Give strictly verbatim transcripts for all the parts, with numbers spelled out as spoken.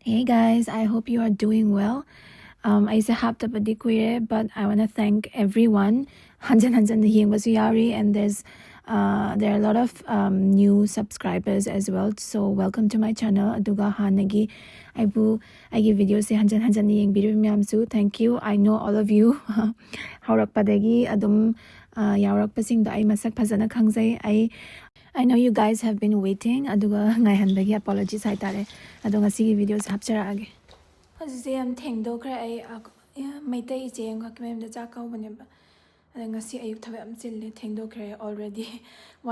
Hey guys, I hope you are doing well. Um, ꯑꯩꯁꯦ ꯍꯥꯞꯇꯕꯗꯤ ꯀꯨꯏꯔꯦ, but I wanna thank everyone. ꯍꯟꯖꯟ ꯍꯟꯖꯟꯅ ꯌꯦꯡꯕꯁꯨ ꯌꯥꯎꯔꯤ, and there's uh, there are a lot of um, new subscribers as well. So welcome to my channel. ꯑꯗꯨꯒ ꯍꯥꯟꯅꯒꯤ ꯑꯩꯕꯨ ꯑꯩꯒꯤ videoꯁꯦ ꯍꯟꯖꯟ ꯍꯟꯖꯟꯅ ꯌꯦꯡꯕꯤꯔꯤꯕ ꯃꯌꯥꯝꯁꯨ, thank you. I know all of you. ꯍꯧꯔꯛꯄꯗꯒꯤ ꯑꯗꯨꯝ uh, ꯌꯥꯎꯔꯛꯄꯁꯤꯡꯗꯣ ꯑꯩ ꯃꯁꯛ ꯐꯖꯅ ꯈꯪꯖꯩ꯫ ꯑꯩ I know you guys have been waiting. ꯑꯗꯨꯒ ꯉꯥꯏꯍꯟꯕꯒꯤ apologies ꯍꯥꯏꯇꯥꯔꯦ꯫ ꯑꯗꯣ ꯉꯁꯤꯒꯤ videoꯁꯦ ꯍꯥꯞꯆꯔꯛꯑꯒꯦ꯫ ꯍꯧꯖꯤꯛꯁꯦ ꯌꯥꯝ ꯊꯦꯡꯗꯣꯛꯈ꯭ꯔꯦ꯫ ꯑꯩ ꯑ, ꯃꯩꯇꯩ ꯏꯆꯦ ꯑꯃꯈꯛꯀꯤ ꯃꯌꯨꯝꯗ ꯆꯥꯛ ꯀꯧꯕꯅꯦꯕ꯫ ꯑꯗ ꯉꯁꯤ ꯑꯌꯨꯛ ꯊꯕꯛ ꯌꯥꯝ ꯆꯤꯜꯂꯦ, ꯊꯦꯡꯗꯣꯛꯈ꯭ꯔꯦ꯫ Already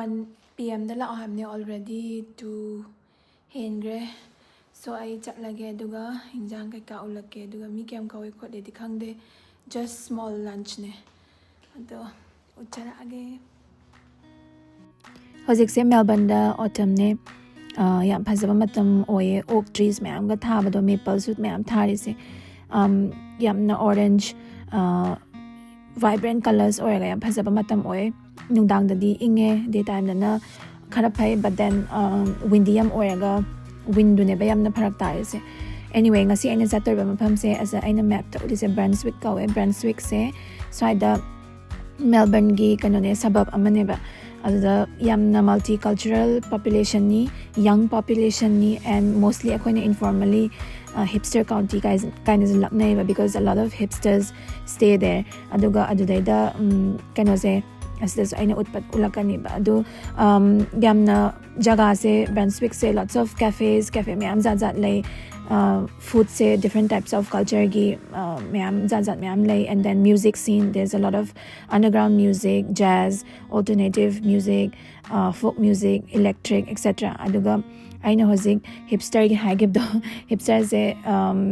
one P M ꯗ ꯂꯥꯛꯑꯣ ꯍꯥꯏꯕꯅꯦ, already two ꯍꯦꯟꯈ꯭ꯔꯦ꯫ So ꯑꯩ ꯆꯠꯂꯒꯦ, ꯑꯗꯨꯒ ꯏꯟꯖꯥꯡ ꯀꯩꯀꯥ ꯎꯠꯂꯛꯀꯦ꯫ ꯑꯗꯨꯒ ꯃꯤ ꯀꯌꯥꯝ ꯀꯧꯏ ꯈꯣꯠꯂꯤꯗꯤ ꯈꯪꯗꯦ, just small lunchꯅꯦ꯫ ꯑꯗꯣ ꯎꯠꯆꯔꯛꯑꯒꯦ꯫ ꯍꯧꯖꯤꯛꯁꯦ ꯃꯦꯜꯕꯟꯗ autumnꯅꯦ꯫ ꯑ, ꯌꯥꯝ ꯐꯖꯕ ꯃꯇꯝ ꯑꯣꯏꯌꯦ꯫ Oak trees ꯃꯌꯥꯝꯒ ꯊꯥꯕꯗꯣ, mapleꯁꯨ ꯃꯌꯥꯝ ꯊꯥꯔꯤꯁꯦ꯫ ꯑꯝ, ꯌꯥꯝꯅ orange, ꯑ, vibrant colours ꯑꯣꯏꯔꯒ ꯌꯥꯝ ꯐꯖꯕ ꯃꯇꯝ ꯑꯣꯏ꯫ ꯅꯨꯡꯗꯥꯡꯗꯗꯤ ꯏꯪꯉꯦ, day timeꯗꯅ ꯈꯔ ꯐꯩ, but then, ꯑ, windy ꯌꯥꯝ ꯑꯣꯏꯔꯒ windꯗꯨꯅꯦꯕ ꯌꯥꯝꯅ ꯐꯔꯛ ꯇꯥꯔꯤꯁꯦ꯫ Anyway, ꯉꯁꯤ ꯑꯩꯅ ꯆꯠꯇꯣꯔꯤꯕ ꯃꯐꯝꯁꯦ, ꯑꯁ, ꯑꯩꯅ mapꯇ ꯎꯠꯂꯤꯁꯦ Brunswick ꯀꯧꯋꯦ꯫ Brunswickꯁꯦ ꯁ꯭ꯋꯥꯏꯗ ꯃꯦꯜꯕꯟꯒꯤ ꯀꯩꯅꯣꯅꯦ, suburb ꯑꯃꯅꯦꯕ꯫ ꯑꯗꯨꯗ ꯌꯥꯝꯅ multicultural populationꯅꯤ, young populationꯅꯤ, and mostly ꯑꯩꯈꯣꯏꯅ informally, uh, hipster county ꯀꯥꯏꯅꯁꯨ ꯂꯛꯅꯩꯌꯦꯕ, because a lot of hipsters stay there. ꯑꯗꯨꯒ ꯑꯗꯨꯗꯩꯗ, ꯎꯝ, ꯀꯩꯅꯣꯁꯦ, ꯑꯁꯤꯗꯁꯨ ꯑꯩꯅ ꯎꯠꯄ ꯎꯠꯂꯛꯀꯅꯤꯕ꯫ ꯑꯗꯨ, ꯎꯝ, ꯌꯥꯝꯅ ꯖꯒꯥꯁꯦ, Brunswickꯁꯦ lots of cafes, cafe ꯃꯌꯥꯝ ꯖꯥꯠ ꯖꯥꯠ ꯂꯩ꯫ ꯑ, foodꯁꯦ different types of cultureꯒꯤ, ꯑ, ꯃꯌꯥꯝ ꯖꯥꯠ ꯖꯥꯠ ꯃꯌꯥꯝ ꯂꯩ, and then music scene, there's a lot of underground music, jazz, alternative music, uh, folk music, electric, et cetera. ꯑꯗꯨꯒ ꯑꯩꯅ ꯍꯧꯖꯤꯛ hipsterꯒꯤ ꯍꯥꯏꯈꯤꯕꯗꯣ, hipsterꯁꯦ, um,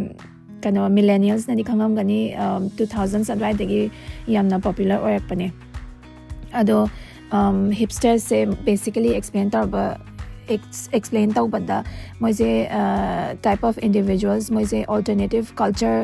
ꯀꯩꯅꯣ, millennialsꯅꯗꯤ ꯈꯪꯉꯝꯒꯅꯤ, um, two thousands ꯑꯗꯨꯋꯥꯏꯗꯒꯤ ꯌꯥꯝꯅ popular ꯑꯣꯏꯔꯛꯄꯅꯦ꯫ ꯑꯗꯣ, um, hipsterꯁꯦ basically explain ꯇꯧꯔꯕ, ex- explain ꯇꯧꯕꯗ ꯃꯣꯏꯁꯦ, uh, type of individuals, ꯃꯣꯏꯁꯦ alternative culture,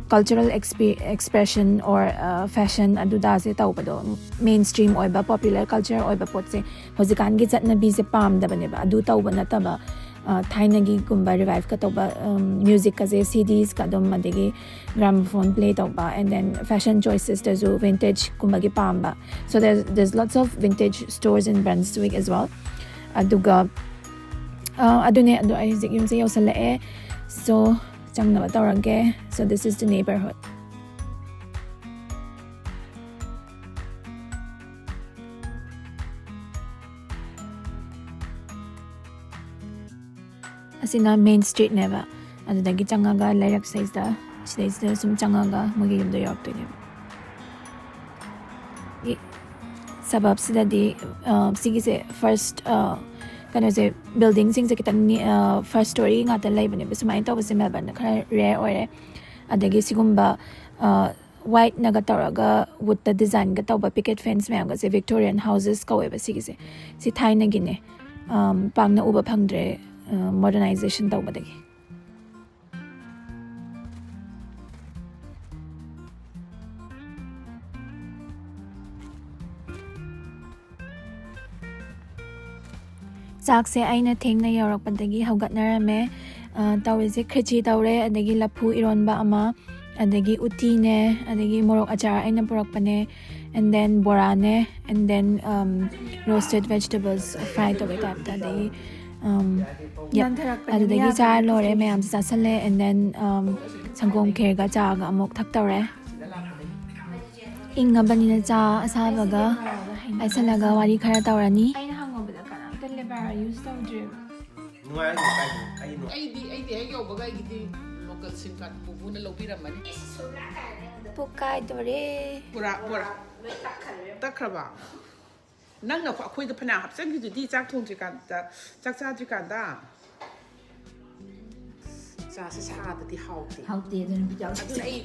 cultural exp- expression or, uh, fashion ꯑꯗꯨꯗꯥꯁꯦ ꯇꯧꯕꯗꯣ, mainstream ꯑꯣꯏꯕ, popular culture ꯑꯣꯏꯕ ꯄꯣꯠꯁꯦ ꯍꯧꯖꯤꯛꯀꯥꯟꯒꯤ ꯆꯠꯅꯕꯤꯁꯦ ꯄꯥꯝꯗꯕꯅꯦꯕ꯫ ꯑꯗꯨ ꯇꯧꯕ ꯅꯠꯇꯕ, ꯊꯥꯏꯅꯒꯤꯒꯨꯝꯕ ꯔꯤꯚꯥꯏꯞꯀ ꯇꯧꯕ, ꯃ꯭ꯌꯨꯖꯤꯛꯀꯁꯦ ꯁꯤ ꯗꯤꯁꯀ ꯑꯗꯨꯝ, ꯑꯗꯒꯤ ꯒ꯭ꯔꯥꯃꯣꯐꯣꯟ ꯄ꯭ꯂꯦ ꯇꯧꯕ, and then fashion choicesꯇꯁꯨ ꯚꯤꯟꯇꯦꯖꯀꯨꯝꯕꯒꯤ ꯄꯥꯝꯕ. So there's, there's lots of vintage stores in Brunswick as well. ꯑꯗꯨꯒ ꯑꯗꯨꯅꯦ, ꯑꯗꯣ ꯑꯩ ꯍꯧꯖꯤꯛ ꯌꯨꯝꯁꯦ ꯌꯧꯁꯜꯂꯛꯑꯦ. So ꯆꯪꯅꯕ ꯇꯧꯔꯒꯦ. So this is the neighborhood. ꯑꯁꯤꯅ main streetꯅꯦꯕ. ꯑꯗꯨꯗꯒꯤ ꯆꯪꯉꯒ ꯂꯩꯔꯛꯁꯤꯗꯩꯁꯤꯗ, ꯁꯤꯗꯩꯁꯤꯗ ꯁꯨꯝ ꯆꯪꯉꯒ ꯃꯣꯏꯒꯤ ꯌꯨꯝꯗꯣ ꯌꯧꯔꯛꯇꯣꯏꯅꯦꯕ. ꯁꯕꯕꯁꯤꯗꯗꯤ ꯁꯤꯒꯤꯁꯦ first, ꯀꯩꯅꯣꯁꯦ, buildingꯁꯤꯡꯁꯦ ꯈꯤꯇꯪ first story ꯉꯥꯛꯇ ꯂꯩꯕꯅꯦꯕ. ꯁꯨꯃꯥꯏꯅ ꯇꯧꯕꯁꯦ ꯃꯦꯜꯕꯔꯟꯗ ꯈꯔ rare ꯑꯣꯏꯔꯦ. ꯑꯗꯒꯤ ꯁꯤꯒꯨꯝꯕ whiteꯅꯒ ꯇꯧꯔꯒ woodꯇ designꯒ ꯇꯧꯕ picket fence ꯃꯌꯥꯝꯒꯁꯦ Victorian houses ꯀꯧꯋꯦꯕ ꯁꯤꯒꯤꯁꯦ. ꯁꯤ ꯊꯥꯏꯅꯒꯤꯅꯦ, ꯄꯥꯛꯅ ꯎꯕ ꯐꯪꯗ꯭ꯔꯦ modernization ꯇꯧꯕꯗꯒꯤ. ꯆꯥꯛꯁꯦ ꯑꯩꯅ ꯊꯦꯡꯅ ꯌꯧꯔꯛꯄꯗꯒꯤ ꯍꯧꯒꯠꯅꯔꯝꯃꯦ꯫ ꯇꯧꯔꯤꯁꯦ ꯈꯦꯆꯤ ꯇꯧꯔꯦ, ꯑꯗꯒꯤ ꯂꯐꯨ ꯏꯔꯣꯟꯕ ꯑꯃ, ꯑꯗꯒꯤ ꯎꯇꯤꯅꯦ, ꯑꯗꯒꯤ ꯃꯣꯔꯣꯛ ꯑꯆꯥꯔ ꯑꯩꯅ ꯄꯨꯔꯛꯄꯅꯦ, and then ꯕꯣꯔꯥꯅꯦ, and then roasted vegetables fry ꯇꯧꯕꯩ ꯇꯥꯏꯞꯇ, ꯑꯗꯒꯤ ꯑꯗꯨꯗꯒꯤ ꯆꯥꯔ ꯂꯣꯏꯔꯦ, ꯃꯌꯥꯝꯁꯦ ꯆꯥꯁꯜꯂꯦ, and then ꯁꯪꯒꯣꯝ ꯈꯦꯔꯒ ꯆꯥꯒ ꯑꯃꯨꯛ ꯊꯛꯇꯧꯔꯦ꯫ ꯏꯪꯉꯕꯅꯤꯅ ꯆꯥ ꯑꯁꯥꯕꯒ ꯄꯥꯏꯁꯜꯂꯒ ꯋꯥꯔꯤ ꯈꯔ ꯇꯧꯔꯅꯤ꯫ ꯑꯩꯅ ꯍꯪꯉꯨꯕꯗ ꯀꯅꯥꯝꯇ ꯂꯦꯕꯥꯔ ꯌꯨꯁ ꯇꯧꯗ꯭ꯔꯦꯕ꯫ ꯅꯨꯡꯉꯥꯏꯔꯤꯅꯦ ꯀꯥꯏꯗꯅꯣ? ꯑꯩ ꯅꯨꯡꯉꯥꯏ- ꯑꯩꯗꯤ, ꯑꯩꯗꯤ ꯍꯦꯛ ꯌꯧꯕꯒ ꯑꯩꯒꯤꯗꯤ ꯂꯣꯀꯦꯜ ꯁꯤꯝ ꯀꯥꯔꯗ ꯄꯨꯄꯨꯅ ꯂꯧꯕꯤꯔꯝꯃꯅꯤ꯫ ꯄꯨꯛ ꯀꯥꯏꯗꯣꯔꯦ꯫ ꯄꯨꯔꯥ ꯄꯨꯔꯥ ꯇꯛꯈ꯭ꯔꯕ? ꯅꯪꯅ ꯑꯩꯈꯣꯏꯗ ꯐꯅꯌꯥꯝ ꯍꯥꯞꯆꯟꯈꯤꯗꯨꯗꯤ ꯆꯥꯛ ꯊꯣꯡꯗ꯭ꯔꯤꯀꯥꯟꯗ, ꯆꯥꯛ ꯆꯥꯗ꯭ꯔꯤꯀꯥꯟꯗ꯫ ꯆꯥꯁꯦ ꯁꯥꯗꯗꯤ ꯍꯥꯎꯇꯦ꯫ ꯍꯥꯎꯇꯦ ꯑꯗꯨꯅ ꯕꯤꯠ ꯌꯥꯎꯗꯦ꯫ ꯑꯗꯨꯅ ꯑꯩ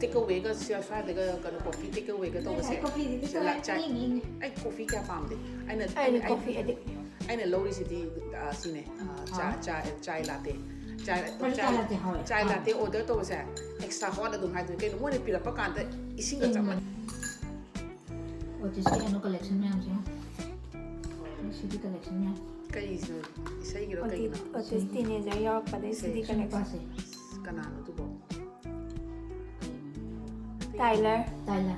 take awayꯒ ꯁ꯭ꯋꯥꯏꯗꯒ ꯀꯩꯅꯣ coffee take awayꯒ ꯇꯧꯕꯁꯦ꯫ ꯑꯩ coffeeꯗꯤ ꯁꯤꯗ ꯆꯥ- ꯏꯪ ꯏꯪ꯫ ꯑꯩ coffee ꯀꯌꯥ ꯄꯥꯝꯗꯦ꯫ ꯑꯩꯅ ꯑꯩꯗꯤ ꯑꯩ- coffee addict꯫ ꯑꯩꯅ ꯂꯧꯔꯤꯁꯤꯗꯤ ꯁꯤꯅꯦ꯫ ꯆꯥ ꯆꯥ chai latte꯫ Chai ꯍꯣꯏ, chai latte ꯍꯥꯎꯋꯦ꯫ Chai latte order ꯇꯧꯕꯁꯦ extra hot ꯑꯗꯨꯝ ꯍꯥꯏꯗꯣꯏꯅꯦ꯫ ꯀꯩꯅꯣ ꯃꯣꯏꯅ ꯄꯤꯔꯛꯄ ꯀꯥꯟꯗ ꯏꯁꯤꯡꯒ ꯆꯞ ꯃꯥꯟꯅꯩ꯫ ꯑꯣꯇꯤꯁꯀꯤ ꯀꯩꯅꯣ collection ꯃꯌꯥꯝꯁꯦ꯫ ꯁꯤꯗꯤ collection ꯃꯌꯥꯝ꯫ ꯀꯩꯁꯤꯅꯣ? ꯏꯁꯩꯒꯤꯔꯣ? ꯀꯩꯒꯤꯅꯣ? ꯑꯣꯇꯤꯁ ꯇꯤꯅꯦꯖꯔ ꯌꯥꯎꯔꯛꯄꯗ ꯁꯤꯗꯤ ꯏꯁꯩ ꯀꯂꯦꯛꯁꯟ꯫ ꯅꯨꯄꯥꯁꯦ ꯀꯅꯥꯅꯣ ꯑꯗꯨꯕꯣ? ꯇꯥꯏꯂꯔ꯫ ꯇꯥꯏꯂꯔ꯫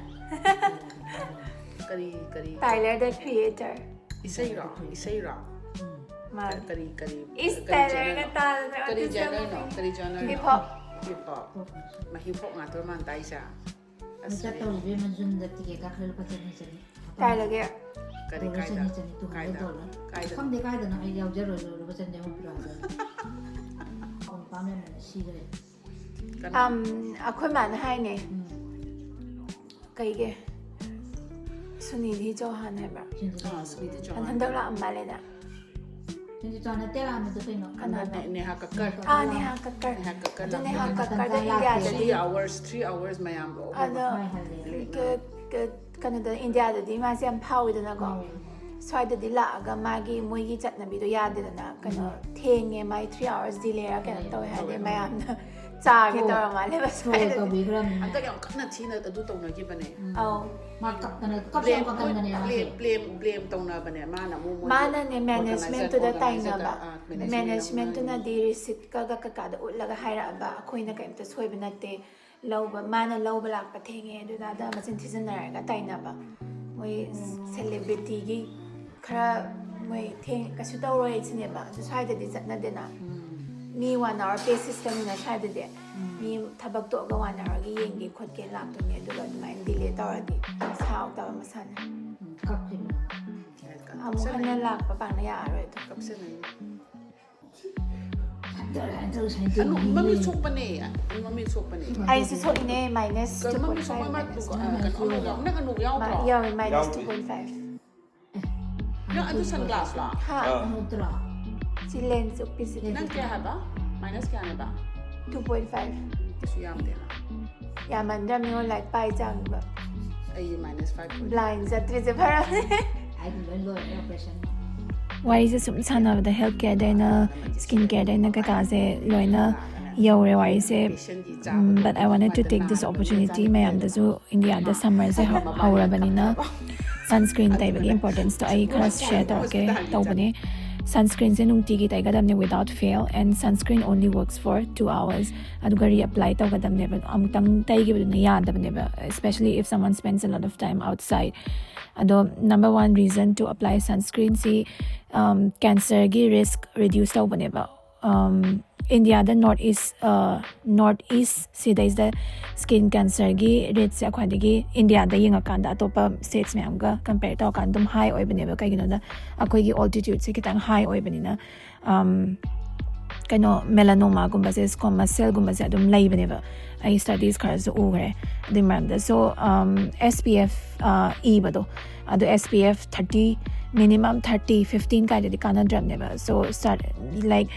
ꯀꯔꯤ ꯀꯔꯤ? ꯇꯥꯏꯂꯔ ꯗ ꯀ꯭ꯔꯤꯌꯦꯇꯔ꯫ ꯏꯁꯩꯔꯣ? ꯏꯁꯩꯔꯣ? ꯃꯥꯅꯤ꯫ ꯀꯔꯤ ꯀꯔꯤ? ꯏꯁ ꯀꯔꯤ ꯇꯥꯏꯂꯔꯒ genre? ꯇꯥꯗꯅ ꯀꯔꯤ ꯑꯣꯇꯤꯁ ꯖꯦꯅꯔꯅꯣ? ꯌꯥꯎꯔꯛꯄ꯫ ꯀꯔꯤ ꯖꯦꯅꯔꯅꯣ? ꯍꯤꯞ ꯍꯣꯞ꯫ ꯍꯤꯞ ꯍꯣꯞ꯫ ꯃꯥ ꯍꯤꯞ ꯍꯣꯞ ꯉꯥꯛꯇ ꯃꯥꯅ ꯇꯥꯏꯁꯦ? ꯑꯁ, ꯃꯆꯥ ꯇꯧꯔꯤꯕ ꯃꯟꯖꯨꯟꯗ ꯇꯤꯀꯦꯠ ꯀꯛꯈ꯭ꯔꯦ ꯂꯨꯄꯥ ꯆꯅꯤ ꯆꯅꯤ꯫ ꯇꯥꯏꯂꯔꯒꯤ꯫ ꯀꯔꯤ ꯗꯣꯂꯔ ꯀꯥꯏꯗ? ꯆꯅꯤ ꯆꯅꯤ, two hundred ꯀꯥꯏꯗ? dollar꯫ ꯀꯥꯏꯗ? ꯈꯪꯗꯦ ꯀꯥꯏꯗꯅꯣ, ꯑꯩ ꯌꯥꯎꯖꯔꯣꯏ, ꯂꯨꯄꯥ ꯆꯅꯤ ꯆꯍꯨꯝ ꯄꯤꯔꯛꯑꯣ ꯍꯥꯏꯕ꯫ ꯀꯣꯟ ꯄꯥꯝꯃꯦ ꯁꯤꯈ꯭ꯔꯦ꯫ ꯀꯅꯥ? ꯑꯝ, ꯑꯩꯈꯣꯏ ꯃꯥꯅ ꯍꯥꯏꯅꯦ꯫ ꯎꯝ꯫ ꯀꯩꯒꯤ? ꯁꯨꯅꯤꯙꯤ ꯆꯧꯍꯥꯟ ꯍꯥꯏꯕ꯭ꯔꯥ? ꯁꯤꯟꯗꯤ ꯑꯥ, ꯁꯨꯅꯤꯙꯤ ꯍꯟ- ꯆꯧꯍꯥꯟ꯫ ꯍꯟꯗꯛ ꯂꯥꯛꯑꯝ ꯃꯥꯜꯂꯦꯅ꯫ ꯁꯤꯟꯗꯤ ꯆꯧꯍꯥꯟ ꯅꯠꯇꯦ, ꯂꯥꯛꯑꯝꯃꯤꯗꯣ ꯀꯩꯅꯣ? ꯀꯅꯥꯅꯣ? ꯅꯦ- ꯅꯦꯍꯥ ꯀꯛꯀꯔ꯫ ꯑꯥ, ꯅꯦꯍꯥ ꯀꯛꯀꯔ꯫ ꯅꯦꯍꯥ ꯀꯛꯀꯔ ꯑꯗꯨ ꯂꯥꯛꯑꯝꯃꯤ꯫ ꯅꯦꯍꯥ ꯀꯛꯀꯔꯗ ꯃꯇꯝ ꯆꯥꯅ ꯏꯟꯗꯤꯌꯥꯗꯗꯤ Three hours, three hours ꯃꯌꯥꯝ ꯂꯣꯏꯅꯃꯛ꯫ ꯑꯗꯣ ꯃꯥꯏ ꯍꯜꯂꯦ꯫ ꯂꯦꯛꯅ꯫ ꯀ- ꯀ- ꯀꯩꯅꯣꯗ ꯏꯟꯗꯤꯌꯥꯗꯗꯤ ꯃꯥꯁꯦ ꯌꯥꯝ ꯐꯥꯎꯋꯤꯗꯅꯀꯣ꯫ ꯎꯝ꯫ ꯁ꯭ꯋꯥꯏꯗꯗꯤ ꯂꯥꯛꯑꯒ ꯃꯥꯒꯤ ꯃꯣꯏꯒꯤ ꯆꯠꯅꯕꯤꯗꯣ ꯌꯥꯗꯦꯗꯅ, ꯀꯩꯅꯣ ꯊꯦꯡꯉꯦ, ꯃꯥꯏ three hours delay ꯔ ꯀꯩꯅꯣ ꯇꯧꯋꯦ ꯍꯥꯏꯗꯤ ꯃꯌꯥꯝꯅ ꯆꯥꯒꯦ Troll. ꯇꯧꯔ ꯃꯥꯜꯂꯦꯕ Troll ꯁ꯭ꯋꯥꯏꯗꯗꯤ꯫ ꯇꯧꯕꯤꯈ꯭ꯔꯕꯅꯤꯅ꯫ ꯍꯟꯗꯛ ꯌꯥꯝ ꯀꯟꯅ ꯊꯤꯅ ꯑꯗꯨ ꯇꯧꯅꯈꯤꯕꯅꯦ꯫ ꯎꯝ꯫ ꯑꯧ꯫ ꯃꯥ ꯀꯞꯇꯅ, ꯀꯞꯁꯨ ꯌꯥꯝ ꯀꯞꯀꯟꯕꯅꯦ ꯃꯥꯁꯦ꯫ Blame, blame, blame ꯇꯧꯅꯕꯅꯦ ꯃꯥꯅ ꯑꯃꯨꯛ ꯃꯣꯏꯒꯤ ꯃꯥꯅꯅꯦ ꯃꯦꯅꯦꯖꯃꯦꯟꯠꯇꯨꯗ organizer, organizer ꯇꯥꯏꯅꯕ꯫ ꯗ, ꯑꯥ, management ꯃꯦꯅꯦꯖꯃꯦꯟꯠꯇꯨꯅ ꯑꯃ ꯗꯤ ꯔꯤꯁꯤꯠꯀ ꯀꯩꯀꯥꯗ ꯎꯠꯂꯒ ꯍꯥꯏꯔꯛꯑꯕ, ꯑꯩꯈꯣꯏꯅ ꯀꯩꯝꯇ ꯁꯣꯏꯕ ꯅꯠꯇꯦ, ꯂꯧꯕ, ꯃꯥꯅ ꯂꯧꯕ ꯂꯥꯛꯄ ꯊꯦꯡꯉꯦ ꯑꯗꯨꯗ ꯑꯗ ꯃꯆꯤꯟ ꯊꯤꯖꯤꯟꯅꯔꯒ ꯇꯥꯏꯅꯕ꯫ ꯃꯣꯏ ꯁꯦꯂꯤꯕ꯭ꯔꯤꯇꯤꯒꯤ ꯈꯔ ꯃꯣꯏ ꯊꯦꯡ ꯀꯩꯁꯨ ꯇꯧꯔꯣꯏ ꯁꯤꯅꯦꯕ꯫ ꯑꯗꯨ ꯁ꯭ꯋꯥꯏꯗꯗꯤ ꯆꯠꯅꯗꯦꯅ꯫ ꯃꯤ ꯋꯥꯟ ꯑꯋꯥꯔ ꯄꯦ ꯁꯤꯁꯇꯦꯝꯅꯤꯅ ꯁ꯭ꯋꯥꯏꯗꯗꯤ꯫ ꯃꯤ ꯊꯕꯛ ꯇꯣꯛꯑꯒ ꯋꯥꯟ ꯑꯋꯥꯔꯒꯤ ꯌꯦꯡꯒꯦ ꯈꯣꯠꯀꯦ ꯂꯥꯛꯇꯣꯏꯅꯦ, ꯑꯗꯨꯒ ꯑꯗꯨꯃꯥꯏꯅ ꯗꯤꯂꯦ ꯇꯧꯔꯗꯤ ꯁꯥꯎꯗꯕ ꯃꯁꯥꯅ꯫ ꯎꯝ, ꯀꯞꯈꯤꯕꯅꯦ꯫ ꯑꯃꯨꯛ ꯍꯟꯅ ꯂꯥꯛꯄ ꯄꯥꯛꯅ ꯌꯥꯔꯔꯣꯏ ꯑꯗꯨ꯫ ꯀꯞꯁꯟꯅꯩ꯫ ꯍꯟꯗꯛ, ꯍꯟꯗꯛ ꯁꯨꯃꯥꯏꯅ ꯑꯗꯨ ꯇꯧꯕꯅꯤ꯫ ꯃꯃꯤꯠ ꯁꯣꯛꯄꯅꯦ꯫ ꯃꯃꯤꯠ ꯁꯣꯛꯄꯅꯦ꯫ ꯑꯩꯁꯨ ꯁꯣꯛꯏꯅꯦ, ꯃꯥꯏꯅꯁ ꯇꯨ ꯀꯔꯝꯕ ꯄꯣꯏꯟ ꯃꯤꯠ ꯁꯣꯛꯄ? ꯐꯥꯏꯚ꯫ ꯃꯥ ꯀꯩꯅꯣ ꯑꯃꯨꯛ ꯌꯥꯎ-, ꯅꯪ ꯑꯅꯨꯛ ꯌꯥꯎꯗ꯭ꯔꯣ? ꯌꯥꯎꯋꯦ, ꯃꯥꯏꯅꯁ ꯌꯥꯎꯗꯦ꯫ Two point five. ꯅꯪ ꯑꯗꯨ ꯁꯟꯒ꯭ꯂꯥꯁꯂꯣ? ꯍꯥ? ꯑꯥ꯫ ꯅꯠꯇ꯭ꯔꯣ? ꯁꯤ ꯂꯦꯟꯁ ꯎꯞꯄꯤꯁꯤꯗꯤ꯫ ꯅꯪ ꯀꯌꯥ ꯍꯥꯏꯕ? ꯃꯥꯏꯅꯁ ꯀꯌꯥꯅꯦꯕ? Two point five. ꯀꯩꯁꯨ ꯌꯥꯝꯗꯦꯅ꯫ ꯌꯥꯝꯃꯟꯗ꯭ꯔꯕꯅꯤꯉꯣ, ꯂꯥꯏꯔꯤꯛ ꯄꯥꯏ ꯆꯥꯡꯗꯨꯒ꯫ ꯑꯩ ꯃꯥꯏꯅꯁ ꯐꯥꯏꯚ꯫ ꯕ꯭ꯂꯥꯏꯟ ꯆꯠꯇ꯭ꯔꯤꯁꯦ ꯐꯔꯕꯅꯦ꯫ ꯑꯩꯗꯤ ꯂꯣꯏ ꯂꯣꯏꯔꯦ ꯑꯣꯄꯔꯦꯁꯟ꯫ ꯋꯥꯔꯤꯁꯦ ꯁꯨꯝ ꯁꯥꯟꯅꯕꯗ ꯍꯦꯜꯊ ꯀꯦꯌꯔꯗꯩꯅ ꯁ꯭ꯀꯤꯟ ꯀꯦꯌꯔꯗꯩꯅ ꯀꯩꯀꯥꯁꯦ ꯂꯣꯏꯅ ꯌꯧꯔꯦ ꯋꯥꯔꯤꯁꯦ꯫ But I wanted to take this opportunity, ꯃꯌꯥꯝꯗꯁꯨ ꯏꯟꯗꯤꯌꯥꯗ ꯁꯝꯃꯔꯁꯦ ꯍꯧꯔꯕꯅꯤꯅ ꯁꯟꯁꯀ꯭ꯔꯤꯟ ꯇꯩꯕꯒꯤ ꯏꯝꯄꯣꯔꯇꯦꯟꯁꯇꯣ ꯑꯩ ꯈꯔ ꯁꯤꯌꯔ ꯇꯧꯔꯛꯀꯦ ꯇꯧꯕꯅꯦ꯫ Sunscreenꯁꯦ ꯅꯨꯡꯇꯤꯒꯤ ꯇꯩꯒꯗꯕꯅꯦ without fail, and sunscreen only works for two hours. ꯑꯗꯨꯒ reapply ꯇꯧꯒꯗꯕꯅꯦꯕ, ꯑꯃꯨꯛꯇꯪ ꯇꯩꯈꯤꯕꯗꯨꯅ ꯌꯥꯗꯕꯅꯦꯕ, especially if someone spends a lot of time outside. ꯑꯗꯣ number one reason to apply sunscreenꯁꯤ cancerꯒꯤ risk reduce ꯇꯧꯕꯅꯦꯕ. ꯏꯟꯗꯤꯌꯥꯗ North East North East ꯁꯤꯗꯩꯁꯤꯗ skin cancerꯒꯤ rateꯁꯦ ꯈ꯭ꯋꯥꯏꯗꯒꯤ ꯏꯟꯗꯤꯌꯥꯗ ꯌꯦꯡꯉꯀꯥꯟꯗ ꯑꯇꯣꯞꯄ states ꯃꯌꯥꯝꯒ compare ꯇꯧꯔꯀꯥꯟꯗ ꯑꯗꯨꯝ high ꯑꯣꯏꯕꯅꯦꯕ꯫ ꯀꯩꯒꯤꯅꯣꯗ ꯑꯩꯈꯣꯏꯒꯤ altitudeꯁꯦ ꯈꯤꯇꯪ high ꯑꯣꯏꯕꯅꯤꯅ ꯀꯩꯅꯣ melanomaꯒꯨꯝꯕꯁꯦ, squamous cellꯒꯨꯝꯕꯁꯦ ꯑꯗꯨꯝ ꯂꯩꯕꯅꯦꯕ꯫ ꯑꯩ studies ꯈꯔꯁꯨ ꯎꯈ꯭ꯔꯦ ꯑꯗꯨꯒꯤ ꯃꯔꯝꯗ꯫ So SPF ꯏꯕꯗꯣ, ꯑꯗꯣ SPF thirty, minimum thirty, fifteen ꯀꯥꯏꯗꯗꯤ ꯀꯥꯟꯅꯗ꯭ꯔꯕꯅꯦꯕ꯫ So start like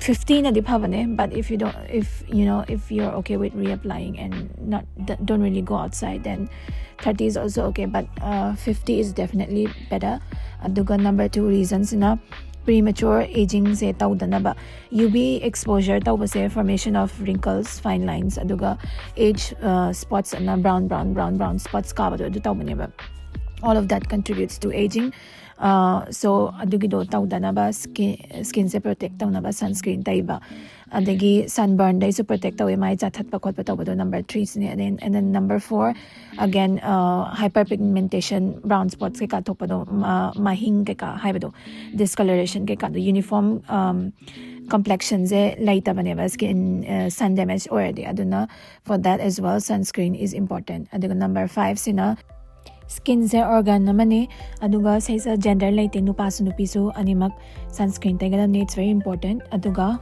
fiftyꯅꯗꯤ ꯐꯕꯅꯦ, but if you don't, if you know, if you're okay with reapplying and not, don't really go outside, then thirty is also okay, but fifty is definitely better. ꯑꯗꯨꯒ number two reasonꯁꯤꯅ premature agingꯁꯦ ꯇꯧꯗꯅꯕ꯫ UV exposure ꯇꯧꯕꯁꯦ formation of wrinkles, fine lines, ꯑꯗꯨꯒ age spots ꯑꯅ brown brown brown brown spots ꯀꯥꯕꯗꯣ ꯑꯗꯨ ꯇꯧꯕꯅꯦꯕ꯫ All of that contributes to aging. So ꯑꯗꯨꯒꯤꯗꯣ ꯇꯧꯗꯅꯕ skin skinꯁꯦ protect ꯇꯧꯅꯕ sunscreen ꯇꯩꯕ꯫ ꯑꯗꯒꯤ sunburnꯗꯩꯁꯨ protect ꯇꯧꯋꯦ, ꯃꯥꯏ ꯆꯥꯊꯠꯄ ꯈꯣꯠꯄ ꯇꯧꯕꯗꯣ number threeꯁꯤꯅꯦ꯫ And then number four again hyperpigmentation, brown spots ꯀꯩꯀꯥ ꯊꯣꯛꯄꯗꯣ, ꯃꯍꯤꯡ ꯀꯩꯀꯥ ꯍꯥꯏꯕꯗꯣ, discoloration ꯀꯩꯀꯥꯗꯣ, uniform complexionꯁꯦ ꯂꯩꯇꯕꯅꯦꯕ skin sun damage ꯑꯣꯏꯔꯗꯤ꯫ ꯑꯗꯨꯅ for that as well sunscreen is important. ꯑꯗꯨꯒ number fiveꯁꯤꯅ skinꯁꯦ organ ꯑꯃꯅꯤ, ꯑꯗꯨꯒ ꯁꯤꯁꯦ gender ꯂꯩꯇꯦ, ꯅꯨꯄꯥꯁꯨ ꯅꯨꯄꯤꯁꯨ ꯑꯅꯤꯃꯛ sunscreen ꯇꯩꯒꯗꯕꯅꯤ, it's very important. ꯑꯗꯨꯒ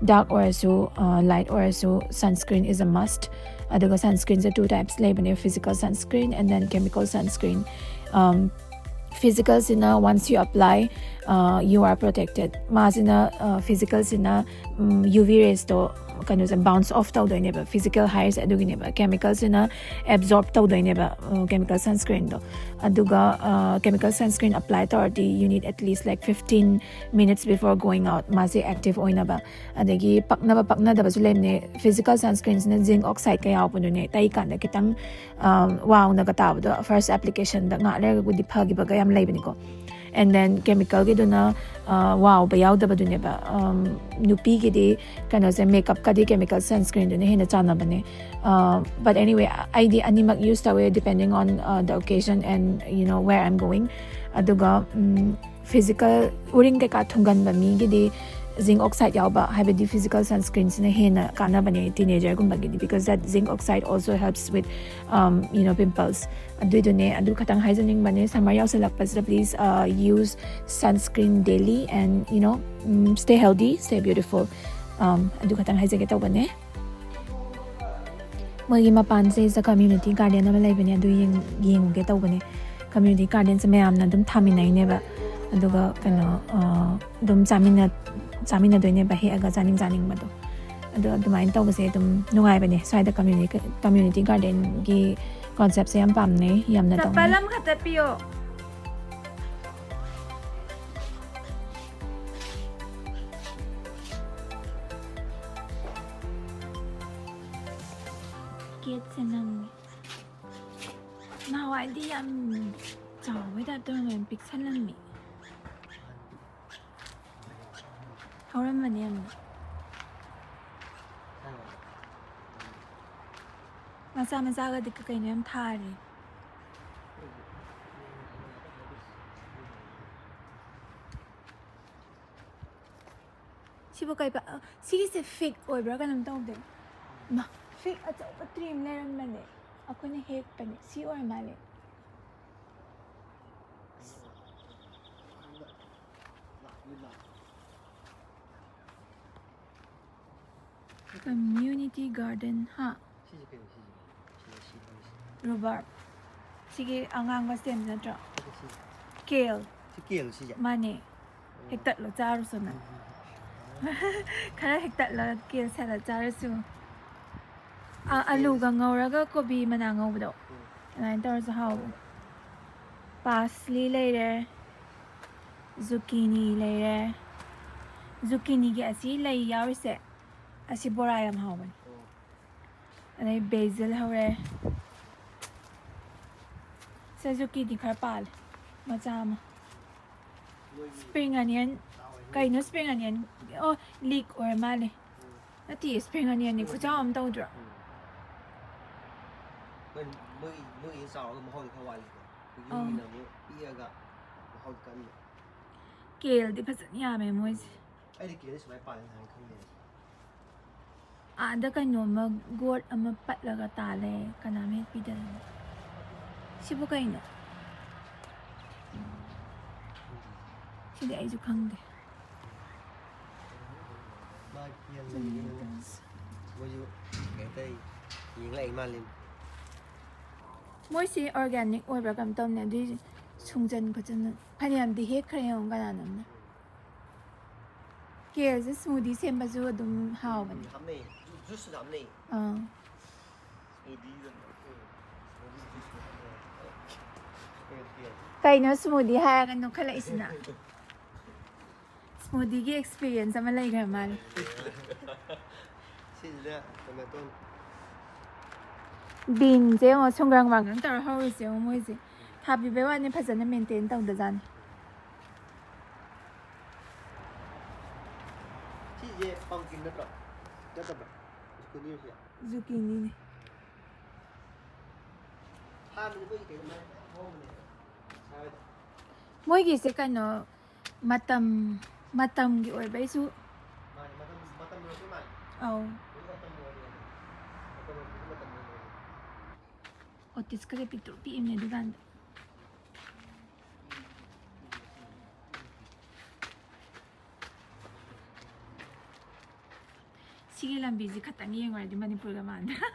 dark ꯑꯣꯏꯔꯁꯨ light ꯑꯣꯏꯔꯁꯨ sunscreen is a must. ꯑꯗꯨꯒ sunscreenꯁꯦ two types ꯂꯩꯕꯅꯦ, physical sunscreen and then chemical sunscreen. Physicalꯁꯤꯅ once you apply, you are protected. ꯃꯥꯁꯤꯅ physicalꯁꯤꯅ UV raysꯇꯣ ꯀꯩꯅꯣꯁꯦ bounce off ꯇꯧꯗꯣꯏꯅꯦꯕ, physical ꯍꯥꯏꯔꯤꯁꯦ ꯑꯗꯨꯒꯤꯅꯦꯕ꯫ Chemicalꯁꯤꯅ absorb ꯇꯧꯗꯣꯏꯅꯦꯕ, chemical sunscreenꯗꯣ꯫ ꯑꯗꯨꯒ chemical sunscreen apply ꯇꯧꯔꯗꯤ you need at least like fifteen minutes before going out ꯃꯥꯁꯦ active ꯑꯣꯏꯅꯕ꯫ ꯑꯗꯒꯤ ꯄꯛꯅꯕ ꯄꯛꯅꯗꯕꯁꯨ ꯂꯩꯕꯅꯦ꯫ Physical sunscreenꯁꯤꯅ zinc oxideꯀ ꯌꯥꯎꯕꯗꯨꯅꯦ ꯇꯩꯀꯥꯟꯗ ꯈꯤꯇꯪ ꯋꯥꯎꯅꯒ ꯇꯥꯕꯗꯣ first applicationꯗ ꯉꯥꯏꯍꯥꯛ ꯂꯩꯔꯒꯕꯨꯗꯤ ꯐꯈꯤꯕꯒ ꯌꯥꯝ ꯂꯩꯕꯅꯤꯀꯣ꯫ And then chemical ꯒꯤꯗꯨꯅ ꯋꯥꯎꯕ ꯌꯥꯎꯗꯕꯗꯨꯅꯦꯕ꯫ ꯅꯨꯄꯤꯒꯤꯗꯤ ꯀꯩꯅꯣꯁꯦ, ꯃꯦꯀꯞꯀꯗꯤ chemical sunscreen ꯗꯨꯅ ꯍꯦꯟꯅ ꯆꯥꯟꯅꯕꯅꯦ꯫ But anyway, ꯑꯩꯗꯤ ꯑꯅꯤꯃꯛ use ꯇꯧꯋꯦ, depending on the occasion and you know where I'm going. ꯑꯗꯨꯒ physical, ꯎꯔꯤꯡ ꯀꯩꯀꯥ ꯊꯨꯡꯒꯟꯕ ꯃꯤꯒꯤꯗꯤ zinc oxide ꯌꯥꯎꯕ, ꯍꯥꯏꯕꯗꯤ physical sunscreen ꯁꯤꯅ ꯍꯦꯟꯅ ꯀꯥꯟꯅꯕꯅꯦ teenager ꯒꯨꯝꯕꯒꯤꯗꯤ, because that zinc oxide also helps with you know pimples. ꯑꯗꯨꯏꯗꯨꯅꯦ, ꯑꯗꯨ ꯈꯇꯪ ꯍꯥꯏꯖꯅꯤꯡꯕꯅꯦ꯫ Summer ꯌꯧꯁꯤꯜꯂꯛꯄꯁꯤꯗ please use sunscreen daily and you know stay healthy, stay beautiful. ꯑꯗꯨ ꯈꯇꯪ ꯍꯥꯏꯖꯒꯦ ꯇꯧꯕꯅꯦ꯫ ꯃꯣꯏꯒꯤ ꯃꯄꯥꯟꯁꯦ community garden ꯑꯃ ꯂꯩꯕꯅꯦ, ꯑꯗꯨ ꯌꯦꯡꯉꯨꯒꯦ ꯇꯧꯕꯅꯦ꯫ Community garden ꯁꯦ ꯃꯌꯥꯝꯅ ꯑꯗꯨꯝ ꯊꯥꯃꯤꯟꯅꯩꯅꯦꯕ, ꯑꯗꯨꯒ ꯀꯩꯅꯣ ꯑꯗꯨꯝ ꯆꯥꯃꯤꯟꯅ ꯆꯥꯃꯤꯟꯅꯗꯣꯏꯅꯦꯕ, ꯍꯦꯛꯑꯒ ꯆꯥꯅꯤꯡ ꯆꯥꯅꯤꯡꯕꯗꯣ꯫ ꯑꯗꯣ ꯑꯗꯨꯃꯥꯏꯅ ꯇꯧꯕꯁꯦ ꯑꯗꯨꯝ ꯅꯨꯡꯉꯥꯏꯕꯅꯦ꯫ ꯁ꯭ꯋꯥꯏꯗ community community garden ꯒꯤ concept ꯁꯦ ꯌꯥꯝ ꯄꯥꯝꯅꯩ, ꯌꯥꯝꯅ ꯆꯄꯜ ꯇꯧꯅꯩ꯫ ꯑꯃꯈꯛꯇ ꯄꯤꯌꯣ꯫ Gate ꯁꯦ ꯅꯪꯉꯦ꯫ ꯅꯍꯥꯟꯋꯥꯏꯗꯤ ꯌꯥꯝ ꯆꯥꯎꯕꯩ type ꯇꯧꯔꯝꯃꯦ, ꯄꯤꯛꯁꯜꯂꯝꯃꯦ꯫ ꯍꯧꯔꯝꯕꯅꯦ ꯌꯥꯝꯅ꯫ ꯃꯆꯥ ꯃꯆꯥꯒꯗꯤ ꯀꯩꯅꯣ ꯌꯥꯝ ꯊꯥꯔꯦ꯫ ꯁꯤꯕꯨ ꯀꯩ ꯄ-, ꯑ, ꯁꯤꯒꯤꯁꯦ fig ꯑꯣꯏꯕ꯭ꯔꯥ ꯀꯩꯅꯣꯝ ꯇꯧꯗꯦ꯫ ꯃꯥ, fig ꯑꯆꯧꯕ tree ꯑꯃ ꯂꯩꯔꯝꯕꯅꯦ꯫ ꯑꯩꯈꯣꯏꯅ ꯍꯦꯛꯄꯅꯦ꯫ ꯁꯤ ꯑꯣꯏꯔ ꯃꯥꯜꯂꯦ꯫ Community garden, ꯍꯥ? ꯁꯤꯁꯦ ꯀꯩꯅꯣ? ꯁꯤꯁꯦ ꯀꯩꯅꯣ? ꯁꯤꯁꯦ ꯁꯤ ꯍꯧꯔꯤꯁꯦ꯫ Rhubarb꯫ ꯁꯤꯒꯤ ꯑꯉꯥꯡꯕ stem ꯅꯠꯇ꯭ꯔꯣ? ꯅꯠꯇꯦ, ꯁꯤ꯫ Kale꯫ ꯁꯤ kale ꯁꯤꯁꯦ? ꯃꯥꯅꯦ꯫ ꯑꯣ꯫ ꯍꯦꯛꯇꯠꯂꯣ, ꯆꯥꯔꯨꯁꯣ ꯅꯪ꯫ ꯎꯝ, ꯎꯝ, ꯎꯝ꯫ ꯈꯔ ꯍꯦꯛꯇꯠꯂ kale salad ꯆꯥꯔꯨꯁꯨ꯫ ꯑ, kale꯫ ꯑꯂꯨꯒ ꯉꯧꯔꯒ ꯀꯣꯕꯤ ꯃꯅꯥ ꯉꯧꯕꯗꯣ꯫ ꯎꯝ꯫ ꯑꯗꯨꯃꯥꯏꯅ ꯇꯧꯔꯁꯨ ꯍꯥꯎꯕꯅꯦ꯫ ꯍꯥꯎꯕꯅꯦ꯫ Parsley ꯂꯩꯔꯦ꯫ Zucchini ꯂꯩꯔꯦ꯫ Zucchini ꯒꯤ ꯑꯁꯤ ꯂꯩ ꯌꯥꯎꯔꯤꯁꯦ, ꯑꯁꯤ ꯕꯣꯔꯥ ꯌꯥꯝ ꯍꯥꯎꯕꯅꯦ꯫ ꯑꯣ꯫ ꯑꯗꯩ basil ꯍꯧꯔꯦ꯫ ꯁꯦ zucchini ꯗꯤ ꯈꯔ ꯄꯥꯜꯂꯦ, ꯃꯆꯥ ꯑꯃ꯫ Spring onion. ꯀꯩꯅꯣ spring onion? ꯑꯣ, leek ꯑꯣꯏꯔ ꯃꯥꯜꯂꯦ꯫ ꯅꯠꯇꯦ, spring onionꯅꯤ, ꯈꯨꯆꯥꯎ ꯑꯃ ꯇꯧꯗ꯭ꯔꯣ? ꯎꯝ꯫ ꯃꯣꯏ ꯃꯣꯏ ꯃꯣꯏꯒꯤ ꯆꯥꯎꯔꯒ ꯃꯍꯥꯎꯗꯤ ꯈꯔ ꯋꯥꯠꯂꯤꯀꯣ꯫ ꯑꯩꯈꯣꯏ ꯑꯧ꯫ ꯌꯨꯝꯒꯤꯅ ꯑꯃꯨꯛ ꯄꯤꯛꯑꯒ ꯃꯍꯥꯎꯗꯤ ꯀꯟꯕ꯫ Kaleꯗꯤ ꯐꯖꯅ ꯌꯥꯝꯃꯦ ꯃꯣꯏꯁꯦ꯫ ꯑꯩꯗꯤ kaleꯗꯤ ꯁꯨꯃꯥꯏꯅ ꯄꯥꯜꯂꯦ ꯍꯥꯏꯅ ꯈꯪꯗꯦ꯫ ꯑꯥꯗ ꯀꯩꯅꯣꯝꯃ ꯒꯣꯠ ꯑꯃ ꯄꯠꯂꯒ ꯇꯥ ꯂꯩꯔꯦ, ꯀꯅꯥꯝ ꯍꯦꯛ ꯄꯤꯗꯗꯅ꯫ ꯁꯤꯕꯨ ꯀꯩꯅꯣ? ꯁꯤꯗꯤ ꯑꯩꯁꯨ ꯈꯪꯗꯦ꯫ ꯃꯥ ꯀꯦꯜ ꯂꯩꯕꯅꯤꯅ ꯃꯣꯏꯁꯨ ꯀꯩ ꯍꯥꯏꯇꯥꯔꯦ, ꯌꯦꯡ ꯂꯥꯛꯏ ꯃꯥꯜꯂꯦ꯫ ꯃꯣꯏꯁꯤ organic ꯑꯣꯏꯕ꯭ꯔꯥ ꯀꯩꯅꯣꯝ ꯇꯧꯅꯦ, ꯑꯗꯨꯏ ꯁꯨꯡꯖꯟ ꯈꯣꯠꯆꯟ ꯐꯅꯌꯥꯝꯗꯤ ꯍꯦꯛꯈ꯭ꯔꯦ ꯌꯦꯡꯉꯣ ꯀꯅꯥꯅꯣꯝꯅ꯫ Kaleꯁꯦ smoothie ꯁꯦꯝꯕꯁꯨ ꯑꯗꯨꯝ ꯍꯥꯎꯕꯅꯦ꯫ ꯍꯥꯞꯅꯩ꯫ ꯖꯨ- juiceꯇꯁꯨ ꯍꯥꯞꯅꯩ꯫ ꯑꯥ꯫ Smoothieꯗ ꯍꯥꯞꯅꯩ꯫ Smoothie juiceꯇ ꯍꯥꯞꯅꯩ꯫ ꯀꯩꯅꯣ smoothie ꯍꯥꯏꯔꯒ ꯅꯣꯛꯈꯠꯂꯛꯏꯁꯤꯅ? Smoothieꯒꯤ experience ꯑꯃ ꯂꯩꯈ꯭ꯔ ꯃꯥꯜꯂꯦ꯫ ꯁꯤꯁꯤꯗ tomato꯫ Beanꯁꯦ ꯌꯦꯡꯉꯣ, ꯁꯨꯡꯒ꯭ꯔꯪ ꯃꯥꯡꯒ꯭ꯔꯪ ꯇꯧꯔ ꯍꯧꯔꯤꯁꯦ ꯌꯦꯡꯉꯣ ꯃꯣꯏꯁꯦ꯫ ꯊꯥꯕꯤꯕꯩ ꯋꯥꯅꯤ, ꯐꯖꯅ maintain ꯇꯧꯗꯖꯥꯠꯅꯤ꯫ ꯁꯤꯁꯦ pumpkin ꯅꯠꯇ꯭ꯔꯣ? ꯅꯠꯇꯕ꯭ꯔꯥ? Zucchini ꯁꯦ? Zucchiniꯅꯦ꯫ ꯍꯥꯟꯅꯗꯤ ꯑꯩꯈꯣꯏꯒꯤ ꯀꯩꯅꯣ ꯃꯌꯥꯝ ꯍꯧꯕꯅꯦꯕ꯫ ꯁꯥꯏꯗ꯫ ꯃꯣꯏꯒꯤꯁꯦ ꯀꯩꯅꯣ, ꯃꯇꯝ, ꯃꯇꯝꯒꯤ ꯑꯣꯏꯕꯩꯁꯨ꯫ ꯃꯥꯅꯦ, ꯃꯇꯝ, ꯃꯇꯝ ꯂꯣꯏꯔꯛꯄꯩ ꯃꯥꯜꯂꯦ꯫ ꯑꯧ꯫ ꯍꯧꯖꯤꯛ ꯃꯇꯝ ꯂꯣꯏꯔꯦ꯫ ꯃꯇꯝ ꯂꯣꯏꯔꯛꯄꯒꯤ ꯃꯇꯝ ꯂꯣꯏꯔꯦ꯫ Otisꯀꯁꯦ ꯄꯤꯛꯇ꯭ꯔꯨ ꯄꯤꯛꯏꯕꯅꯦ ꯑꯗꯨꯀꯥꯟꯗ꯫ ꯁꯤꯒꯤ ꯂꯝꯕꯤꯁꯤ ꯈꯇꯪ ꯌꯦꯡꯉꯨꯔꯗꯤ ꯃꯅꯤꯄꯨꯔꯒ ꯃꯥꯟꯗ꯭ꯔꯥ?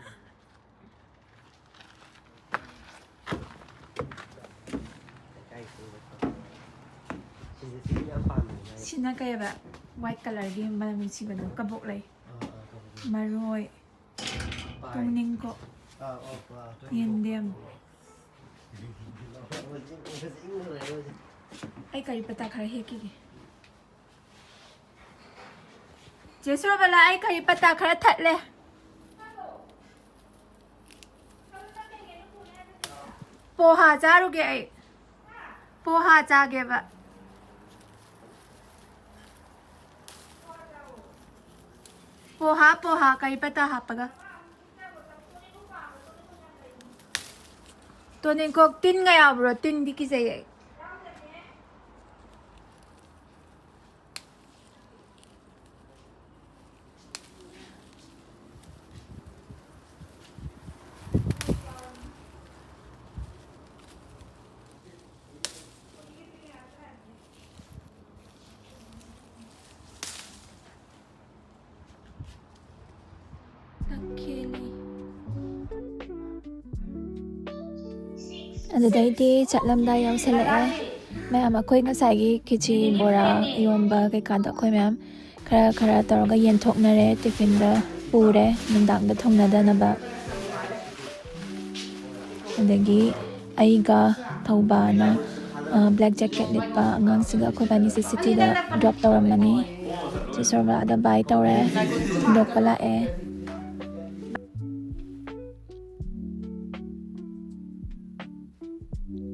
ꯁꯤꯁꯦ ꯁꯤꯒꯤ ꯌꯥꯝ ꯄꯥꯝꯃꯦ꯫ ꯁꯤꯅ ꯀꯩ ꯍꯥꯏꯕ? White colourꯒꯤ ꯃꯅꯝ ꯅꯨꯡꯁꯤꯕꯗꯣ, ꯀꯕꯣꯛ ꯂꯩ, ꯑꯥ, ꯑꯥ, ꯀꯕꯣꯛ ꯂꯩ꯫ ꯃꯔꯣꯏ, ꯄꯥꯏ꯫ ꯇꯨꯡꯅꯤꯡꯈꯣꯛ, ꯑꯥ, ꯑꯣ, ꯑꯥ, ꯇꯨꯡꯅꯤꯡꯈꯣꯛ꯫ ꯌꯦꯟꯗꯦꯝ꯫ ꯍꯧꯖꯤꯛ, ꯍꯧꯖꯤꯛ ꯏꯪꯅ ꯂꯩꯔꯦ ꯍꯧꯖꯤꯛ꯫ ꯑꯩ ꯀꯔꯤ ꯄꯇꯥ ꯈꯔ ꯍꯦꯛꯈꯤꯒꯦ꯫ ꯆꯦ ꯁꯣꯔꯕꯂꯥ, ꯑꯩ ꯀꯔꯤ ꯄꯇꯥ ꯈꯔ ꯊꯠꯂꯦ꯫ ꯄꯣꯍꯥ ꯆꯥꯔꯨꯒꯦ ꯑꯩ꯫ ꯄꯣꯍꯥ ꯆꯥꯒꯦꯕ꯫ ꯄꯣꯍꯥ, ꯄꯣꯍꯥ, ꯀꯔꯤ ꯄꯇꯥ ꯍꯥꯞꯄꯒ? ꯇꯣꯅꯤꯡꯈꯣꯛ ꯇꯤꯟꯒ ꯌꯥꯎꯕ꯭ꯔꯣ? ꯇꯤꯟꯗꯤ ꯀꯤꯖꯩ ꯑꯩ꯫ ꯑꯗꯨꯗꯩꯗꯤ ꯆꯠꯂꯝꯗꯥꯏ ꯌꯧꯁꯜꯂꯛꯑꯦ꯫ ꯃꯌꯥꯝ, ꯑꯩꯈꯣꯏ ꯉꯁꯥꯏꯒꯤ ꯈꯦꯆꯤ, ꯕꯣꯔꯥ, ꯏꯔꯣꯝꯕ ꯀꯩꯀꯥꯗꯣ ꯑꯩꯈꯣꯏ ꯃꯌꯥꯝ ꯈꯔ ꯈꯔ ꯇꯧꯔꯒ ꯌꯦꯟꯊꯣꯛꯅꯔꯦ, ꯇꯤꯐꯤꯟꯗ ꯄꯨꯔꯦ ꯅꯨꯡꯗꯥꯡꯗ ꯊꯣꯡꯅꯗꯅꯕ꯫ ꯑꯗꯒꯤ ꯑꯩꯒ ꯊꯧꯕꯥꯅ, ꯑ, ꯕ꯭ꯂꯦꯛ ꯖꯦꯀꯦꯠ ꯂꯤꯠꯄ ꯑꯉꯥꯡꯁꯤꯒ ꯑꯩꯈꯣꯏꯕꯥꯅꯤꯁꯦ ꯁꯤꯇꯤꯗ ꯗ꯭ꯔꯣꯞ ꯇꯧꯔꯝꯃꯅꯤ꯫ ꯁꯤ ꯁꯣꯔꯕꯥꯗ ꯕꯥꯏ ꯇꯧꯔꯦ, ꯊꯤꯟꯗꯣꯛꯄ ꯂꯥꯛꯑꯦ꯫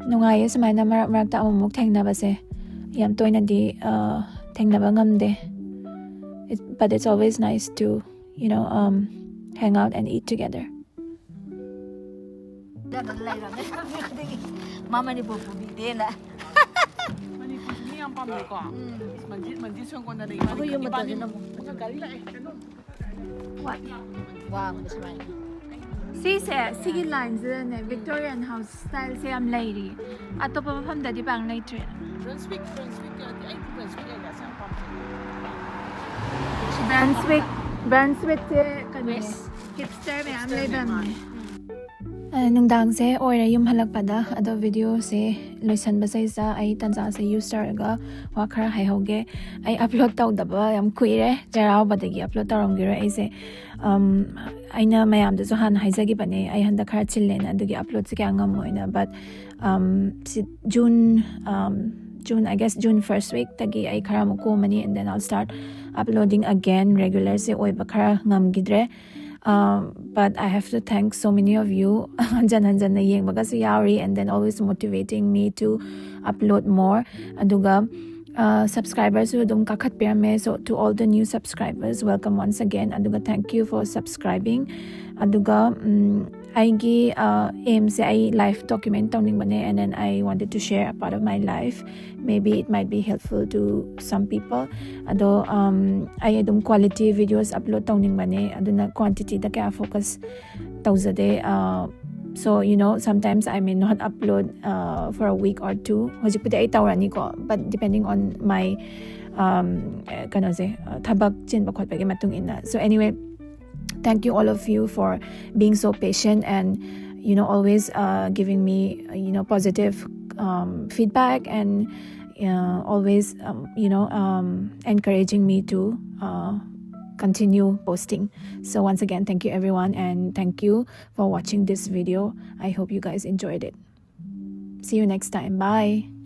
ꯅꯨꯡꯉꯥꯏꯌꯦ ꯁꯨꯃꯥꯏꯅ ꯃꯔꯛ ꯃꯔꯛꯇ ꯑꯃꯨꯛꯃꯨꯛ ꯊꯦꯡꯅꯕꯁꯦ꯫ ꯌꯥꯝ ꯇꯣꯏꯅꯗꯤ, ꯑ, ꯊꯦꯡꯅꯕ ꯉꯝꯗꯦ꯫ It, but it's always nice to, you know, um, hang out and eat together. ꯃꯥ ꯃꯅꯤꯄꯨꯔ ꯄꯨꯕꯤꯗꯦꯅ꯫ ꯃꯅꯤꯄꯨꯔꯁꯤ ꯃꯤ ꯌꯥꯝ ꯄꯥꯝꯅꯩꯀꯣ꯫ ꯎꯝ꯫ ꯃꯟꯖꯤꯠ, ꯃꯟꯖꯤꯠ ꯁꯣꯟꯒꯣꯟꯗꯅ ꯑꯩꯈꯣꯏ ꯌꯨꯝ ꯏꯕꯥꯅꯤ ꯃꯇꯣꯟꯁꯤꯗ ꯑꯃꯨꯛ꯫ ꯒꯥꯔꯤ ꯂꯥꯛꯑꯦ꯫ ꯀꯩꯅꯣ꯫ ꯋꯥꯡꯕ ꯁꯨꯃꯥꯏꯅ꯫ ꯁꯤꯁꯦ, ꯁꯤꯒꯤ ꯂꯥꯏꯟꯁꯤꯗꯅꯦ, ꯚꯤꯛꯇꯣꯔꯤꯌꯥꯟ ꯍꯥꯎꯁ ꯁ꯭ꯇꯥꯏꯜꯁꯦ ꯌꯥꯝ ꯂꯩꯔꯤ꯫ ꯑꯇꯣꯞꯄ ꯃꯐꯝꯗꯗꯤ ꯄꯥꯛ ꯂꯩꯇ꯭ꯔꯦ꯫ ꯕ꯭ꯔꯟꯁꯋꯤꯛ, ꯕ꯭ꯔꯟꯁꯋꯤꯛ ꯑꯦꯔꯤꯌꯥꯁꯦ ꯌꯥꯝ ꯄꯥꯝꯖꯩ꯫ ꯕ꯭ꯔꯟꯁꯋꯤꯛ, ꯕ꯭ꯔꯟꯁꯋꯤꯛꯁꯦ ꯀꯩꯅꯣꯅꯦ, ꯋꯦꯁ꯫ ꯍꯤꯞꯁꯇꯔ ꯃꯌꯥꯝ ꯍꯤꯞꯁꯇꯔ ꯂꯩꯐꯝꯅꯦ꯫ ꯃꯌꯥꯝ꯫ ꯑ, ꯅꯨꯡꯗꯥꯡꯁꯦ ꯑꯣꯏꯔꯦ ꯌꯨꯝ ꯍꯜꯂꯛꯄꯗ꯫ ꯑꯗꯣ ꯚꯤꯗꯤꯑꯣꯁꯦ ꯂꯣꯏꯁꯟꯕꯁꯤꯗ ꯑꯩ ꯇꯥꯟꯖꯥꯁꯦ ꯌꯨꯁ ꯇꯧꯔꯒ ꯋꯥ ꯈꯔ ꯍꯥꯏꯍꯧꯒꯦ꯫ ꯑꯩ ꯑꯞꯂꯣꯗ ꯇꯧꯗꯕ ꯌꯥꯝ ꯀꯨꯏꯔꯦ, ꯆꯩꯔꯥꯎꯕꯗꯒꯤ ꯑꯞꯂꯣꯗ ꯇꯧꯔꯝꯈꯤꯔꯣꯏ ꯑꯩꯁꯦ꯫ ꯑꯝ, ꯑꯩꯅ ꯃꯌꯥꯝꯗꯁꯨ ꯍꯥꯟꯅ ꯍꯥꯏꯖꯈꯤꯕꯅꯦ ꯑꯩ ꯍꯟꯗꯛ ꯈꯔ ꯆꯤꯜꯂꯦꯅ, ꯑꯗꯨꯒꯤ ꯑꯞꯂꯣꯗꯁꯦ ꯀꯌꯥ ꯉꯝꯃꯣꯏꯅ꯫ But, ꯑꯝ, ꯁꯤ June, um, June, I guess June first weekꯇꯒꯤ ꯑꯩ ꯈꯔ ꯑꯃꯨꯛ ꯀꯣꯝꯃꯅꯤ, and then I'll start uploading again꯫ ꯔꯦꯒꯨꯂꯔꯁꯦ ꯑꯣꯏꯕ ꯈꯔ ꯉꯝꯈꯤꯗ꯭ꯔꯦ꯫ Um, but I have to thank so many of you꯫ ꯍꯟꯖꯟ ꯍꯟꯖꯟꯅ ꯌꯦꯡꯕꯒꯁꯨ ꯌꯥꯎꯔꯤ, and then always motivating me to upload more꯫ ꯑꯗꯨꯒ, ꯁꯕꯁꯀ꯭ꯔꯥꯏꯕꯔꯁꯨ ꯑꯗꯨꯝ ꯀꯥꯈꯠꯄꯤꯔꯝꯃꯦ꯫ So to all the new subscribers, welcome once again. ꯑꯗꯨꯒ thank you for subscribing. ꯑꯗꯨꯒ ꯎꯝ, ꯑꯩꯒꯤ ꯑꯦꯝꯁꯦ ꯑꯩ life document ꯇꯧꯅꯤꯡꯕꯅꯦ, and then I wanted to share a part of my life. Maybe it might be helpful to some people. ꯑꯗꯣ ꯎꯝ, ꯑꯩ ꯑꯗꯨꯝ quality videos upload ꯇꯧꯅꯤꯡꯕꯅꯦ, ꯑꯗꯨꯅ ꯀ꯭ꯋꯥꯟꯇꯤꯇꯤꯗ ꯀꯌꯥ focus ꯇꯧꯖꯗꯦ. So you know, sometimes I may not upload uh, for a week or two. ꯍꯧꯖꯤꯛꯄꯨꯗꯤ ꯑꯩ ꯇꯧꯔꯅꯤꯀꯣ, but depending on my ꯎꯝ, ꯀꯩꯅꯣꯁꯦ, ꯊꯕꯛ ꯆꯤꯟꯕ ꯈꯣꯠꯄꯒꯤ ꯃꯇꯨꯡ ꯏꯟꯅ. So anyway, thank you all of you for being so patient and you know, always uh, giving me uh, you know, positive um, feedback and uh, always um, you know, um, encouraging me to uh, continue posting. So once again, thank you everyone, and thank you for watching this video. I hope you guys enjoyed it. See you next time. Bye.